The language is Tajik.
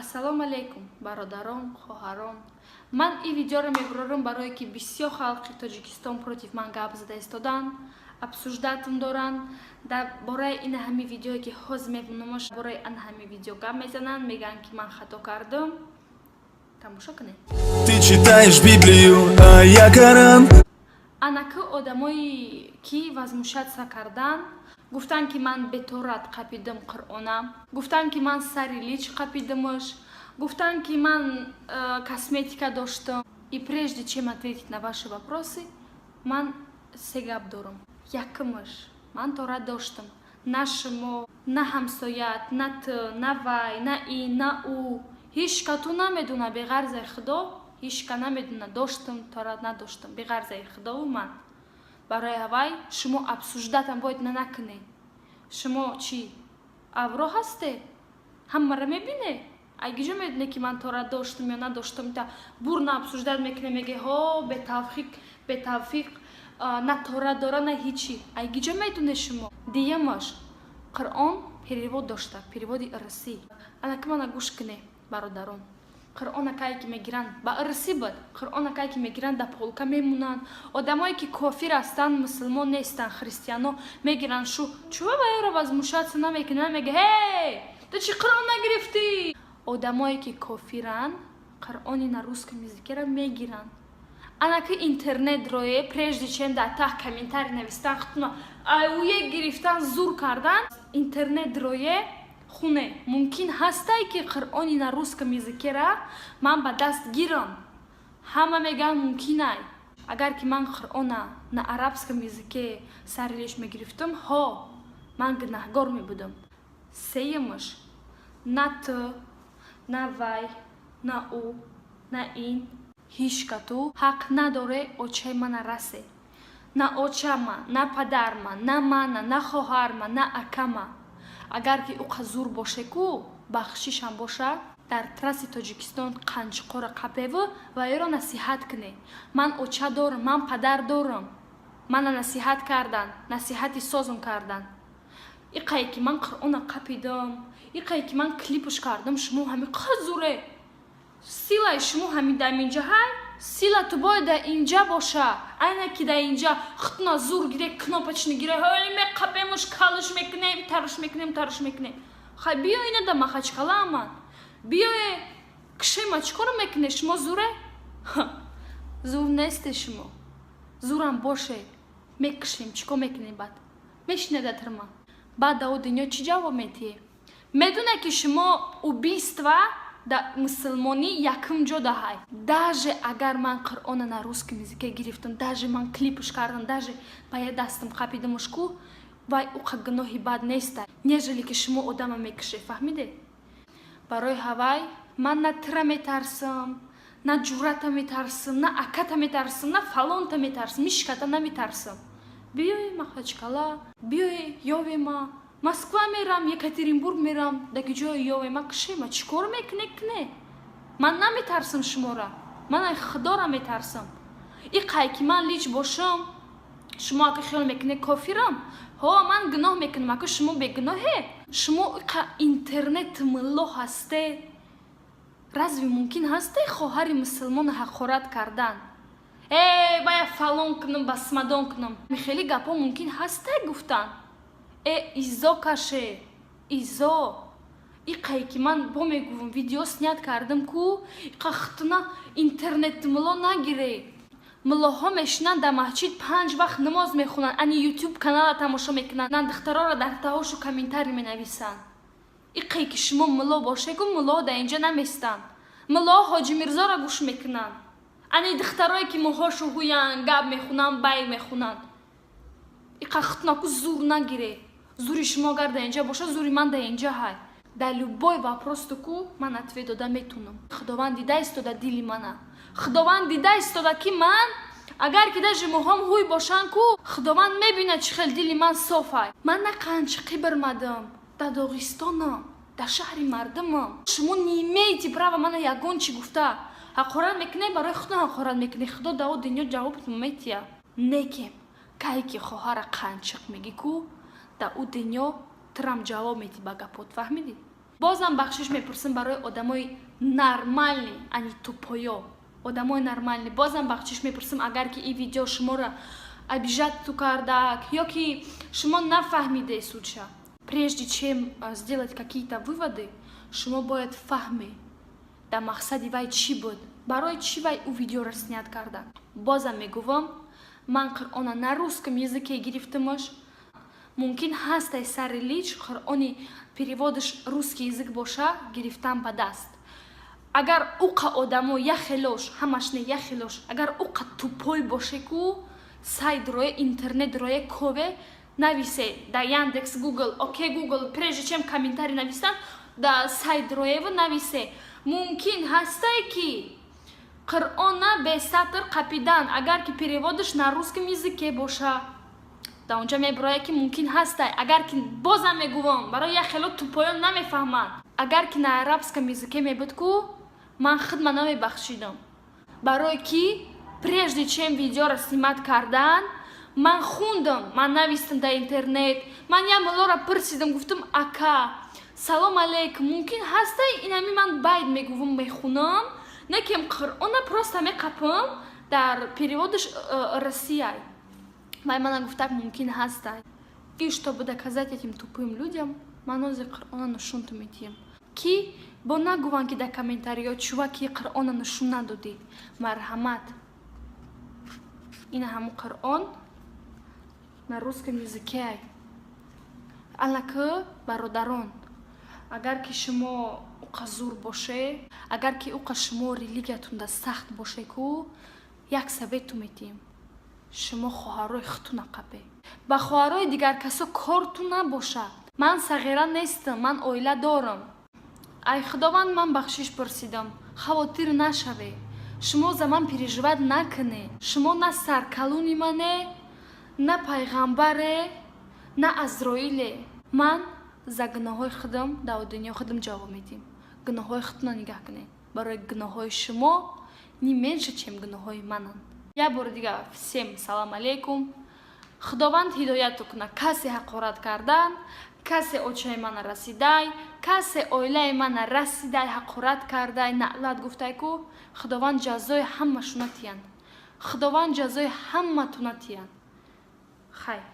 Ассалому алайкум, бародарон, хоҳарон. Ман ин видеоро мебарорам, барое ки бисёр халқи Тоҷикистон против ман гап зада истоданд, обсуждать ам доранд дар бораи ин ҳами видеое, ки ҳозир мебинамаш. Бораи ан ҳами видео гап мезананд, мегӯянд, ки ман хато кардам. Тамошо кунед. Ты читаешь Библию, а я Коран. Анаки одамое ки возмущаться кардан, гуфтанд, ки ман беторат қапидам Қуръонам, гуфтанд, ки ман сари лич қапидамаш, гуфтанд, ки ман косметика доштам. И прежде чем ответить на ваши вопросы, ман се гап дорам. Якумаш: ман торат доштам. На шумо, на ҳамсоят, на ту, на вай, на ин, на ӯ, ҳеч кату намедуна. Беғарзаи Худо ҳечка намедуна, доштам торат, надоштам, беғарзаи Худову ман. Барои ҳавай шумо обсуждать ам бояд накунед. Шумо чӣ, авро ҳасте, ҳамаро мебине? Айгиҷо медоне, ки ман торат доштам ё надоштам? Та бурна обсуждать мекуне, меге: «Ҳо, бетавфиқ, бетавфиқ, на торат дора, на ҳичи». Айгиҷо медоне шумо? Диюмаш: Қуръон перевод дошта, перевод и ирсӣ. Анаки мана гӯш куне, бародарон. Қуръона кае ки мегиранд, ба ирсӣ буд. Қуръона кае ки мегиранд, да полка мемонанд. Одамое ки кофир ҳастанд, мусулмон нестанд, христиано мегиранд. Шу чӯба ба ёро возмущаться намекунанд, мега: «Ҳей, ту чӣ Қуръон нагирифтӣ?» Одамое ки кофиранд, Қуръони на русском языке ра мегиранд. Анаки интернет рое, прежде чем дар таҳ комментарий навистан, хутуна аюе гирифтан, зур кардан, интернет рое хуне. Мумкин ҳастай, ки Қуръони на русском языке ра ман ба даст гирам. Ҳама мегӯянд, мумкинай. Агар ки ман Қуръона на арабском языке сари лиш мегирифтам, ҳо, ман гунаҳгор мебудам. Сеюмаш: на ту, на вай, на ӯ, на ин, ҳичкату ҳақ надоре очаи мана расе. На очама, на падарма, на мана, на хоҳарма, на акама. Агар ки ӯ зур боше ку, бахшишам боша, дар трасси Тоҷикистон қанчиқора қапеву ва ёро насиҳат куне. Ман оча дорам, ман падар дорам. Мана насиҳат кардан, насиҳати созм кардан. Иқае ки ман Қуръона қапидам, иқае ки ман клипш кардам, шумо ҳами қазуре. Силаи шумо ҳами дар инҷа ҳай, сила ту бояд дар инҷа боша. Айна ки дар инҷа хутна зур гире, кнопочный гире, ҳоли меқапемуш, калш мекунем, таруш мекунем, таруш мекунем. Хай, биё, ина да Махачкала аман, биёе, кишема. Чӣ коро мекуне? Шумо зуре? Зур несте шумо. Зурам боше, мекушем. Чӣ кор мекунем? Баъд мешине дар тирма. Баъд да о дунё чӣ ҷавоб метиҳе? Медоне, ки шумо убийство да мусулмонӣ якум ҷо даҳай. Даже агар ман Қуръона на русском языке гирифтам, даже ман клипш кардам, даже ба я дастам қапидамуш ку, вай уқа гуноҳи бад неста, нежели ки шумо одама мекуше. Фаҳмиде? Барои ҳавай ман на тира метарсам, на ҷурата метарсам, на аката метарсам, на фалонта метарсам, ишката наметарсам. Биёи Махачкала, биёи, ёвема. Москва мерам, Екатеринбург мерам, даги ҷое ёвема, кишема. Чӣ кор мекуне, куне. Ман наметарсам шумора, ман ай Худора метарсам. Иқай ки ман лич бошам, шумо ака хиёл мекуне, кофирам. Ҳо, ман гуноҳ мекунам, ака шумо бегуноҳе. Шумо иқа интернет мулло ҳасте. Разве мумкин ҳасте хоҳари мусулмона ҳақорат кардан? Э, бая фалон кунам, басмадон кунам, хеле гапҳо мумкин ҳасте гуфтан? Э, изо каше, изо. Иқае ки ман бо мегӯвам, видео снять кардам ку, иқа хутуна интернет мулло нагире. Муллоҳо мешинанд дар масҷид, панҷ вақт намоз мехонанд, ани Ютуб канала тамошо мекунанд, духтароро дар таҳошу комментарий менависанд. Иқае ки шумо мулло бошегу, муллоҳо дар инҷа наместанд. Муллоҳо Ҳоҷи Мирзоро гӯш мекунанд. Ани духтарое ки мӯҳошу ҳуянд, гап мехунанд, бай мехунанд. Иқа хутунаку зур нагире. Зури шумо агар дар инҷа боша, зури ман дар инҷа ҳай. Дар любой вопрос ку ман ответ дода метунам. Худованд дида истода дили мана. Худованд дида истода, ки ман агар ки даже мӯҳом ҳуй бошанд ку, Худованд мебинад, чӣ хел дили ман софай. Ман на қанчиқӣ бирмадам, дар Доғистонам, дар шаҳри мардумам. Шумо не имеете права мана ягон чӣ гуфта ҳақорат мекунед. Барои худо ҳақорат мекунед, Худо дао дунё ҷавобатон метия. Некем кае ки хоҳара қанчиқ мегӣ ку, дар ӯ дунё тирам ҷавоб медиҳӣ ба гапот. Фаҳмидӣ? Бозам бахшиш мепурсам барои одамои нормальный, а не тупой ё одамои нормальный. Бозам бахшиш мепурсам, агар ки ин видео шуморо обижать ту кардак ё ки шумо нафаҳмиде суть ша. Прежде чем сделать какие-то выводы, шумо бояд фаҳме, дар мақсади вай чӣ буд, барои чӣ вай ӯ видеоро снять карда. Бозам мегӯвам, ман Қуръона на русском языке гирифтамаш. Мумкин ҳастай, сари лич Қуръони перевод аш русский язык боша, гирифтан ба даст. Агар уқа одамо яхелош, ҳамаш не, яхелош, агар уқа тупой боше ку, сайт рое, интернет рое, кове нависе да Яндекс, Гугл, «Окей Гугл», прежде чем комментарий нависан, да сайт роева нависе: мумкин ҳастай, ки Қуръона бе сатр қапидан, агар ки перевод аш на русском языке боша. Да онҷа мебирояд, ки мумкин ҳастай. Агар ки, бозам мегӯвам, барои як хело тупой ён намефаҳманд, агар ки на арабском языке мебуд ку, ман худма намебахшидам, барое ки прежде чем видеоро снимать кардан, ман хундам, ман навистам дар интернет, ман як муллоро пурсидам, гуфтам: «Ака, салом алейкум, мумкин ҳастай, инами ман байд мегӯвам, мехунам, не кем Қуръона просто меқапам, дар перевод аш россияй?» Вай мана гуфтак: «Мумкин ҳастай». И чтобы доказать этим тупым людям, ман ози Қуръона нушунту метиҳам, ки бо нагӯванд, ки дар комментариё чуваки Қуръона нушун надодӣ. Марҳамат, ина ҳамун Қуръон на русском языке. Аллакы, бародарон, агар ки шумо уқа зур боше, агар ки уқа шумо религиятунда сахт боше ку, як совет у метиҳем: шумо хоҳарои худтуна қапе, ба хоҳарои дигар касо корту набошад. Ман сағира нестам, ман оила дорам. Ай Худованд ман бахшиш пурсидам, хавотир нашаве, шумо за ман переживать накунед. Шумо на саркалуни мане, на пайғамбаре, на Азроиле. Ман за гуноҳҳои худам дар дунё худам ҷавоб медиҳам. Гуноҳҳои худтона нигаҳ кунед, барои гуноҳҳои шумо не меньше, чем гуноҳҳои мананд. Як бори дигар всем салам алейкум. Худованд ҳидояту кунад касе ҳақорат кардан, касе очаи мана расидай, касе оилаи мана расидай, ҳақорат кардай, наълат гуфтай ку, Худованд ҷазои ҳамашуна тиянд, Худованд ҷазои ҳаматуна тиянд. Хайр.